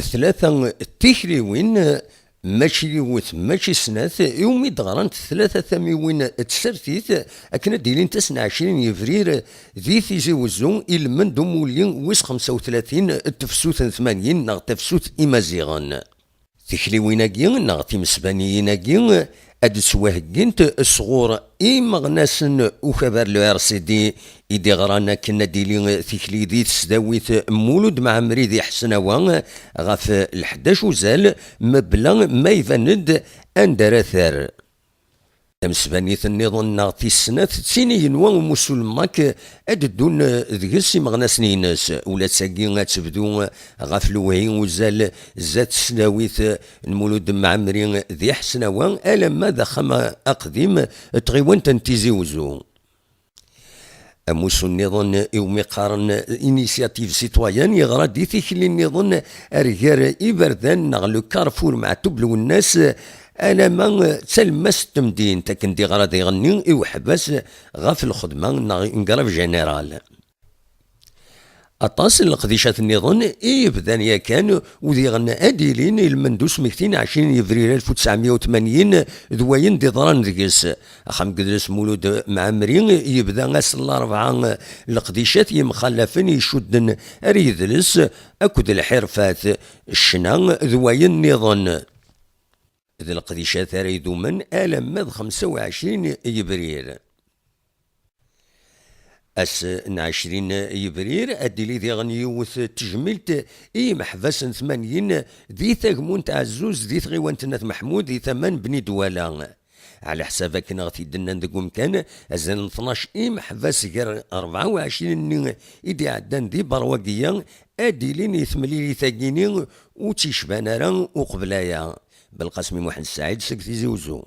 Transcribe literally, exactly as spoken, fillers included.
Tlata tikliwin, mačči yiwet, mačči snat, iwumi d-ɣrant tlata tamiwin n tsertit, akken ad d-ilint ass n ɛecrin yebrir di Tizi Wezzu, i lmend umulli wis xemsa u tlatin n tefsut n tmanyin neɣ tafsut imaziɣen. Tikliwin-agi neɣ timesbaniyin-agi ad d-ttwaheggint sɣur imeɣnasen ukabar le R C D i d-iɣran akken ad d-tili tikli di tesdawit Mulud Mɛemmri di Ḥesnawa ɣef lḥdac uzal, mebla ma iban-d anda ara terr. Tamesbanit nniḍen neɣ tis snat d tin i yenwa umussu n Lmak ad ddun deg-s imeɣnasen-ines. Ula d tagi ad tebdu ɣef lewhi uzal zdat tesdawit n Mulud Mɛemmri di Ḥesnawa alamma d axxam aqdim n tɣiwant n Tizi Wezzu. Amussu nniḍen iwumi qqaren Initiative Citoyenne yeɣra-d i tikli nniḍen ar gar iberdan neɣ le carrefour Meɛtub Lwennas alamma d talemmast n temdint, akken d-iɣra diɣenni i uḥbas ɣef lxedma neɣ une grève générale. Aṭas n leqdicat nniḍen i yebdan yakan u diɣen ad d-ilin i lmend usmekti n ɛecrin yebrir alef u tesɛemya u tmanyin d wayen d-iḍran deg-s. Axxam n Yidles Mulud Mɛemmri yebda ass n larebɛa leqdicat yemxallafen icudden ar yidles akked lḥirfat, ccna d wayen nniḍen. D leqdicat ara idumen alamma d xemsa u ɛecrin yebrir. Ass n ɛecrin yebrir, ad d-tili diɣen yiwet n tejmilt i yimeḥbas n tmanyin di tagmunt Ɛezzuz di tɣiwant n At Meḥmud di tama n Bni Dwala. Ɛla ḥsab akken ɣ t-id-nnan deg umkan, azal n tnac imeḥbas gar rebɛa u ɛecrin-nni i d-iɛeddan di Berwagiya ad d-ilin i temlilit-agi-ni ur tt-yecban ara uqbel aya. Belqasem Muḥend Saɛid seg Tizi Wezzu.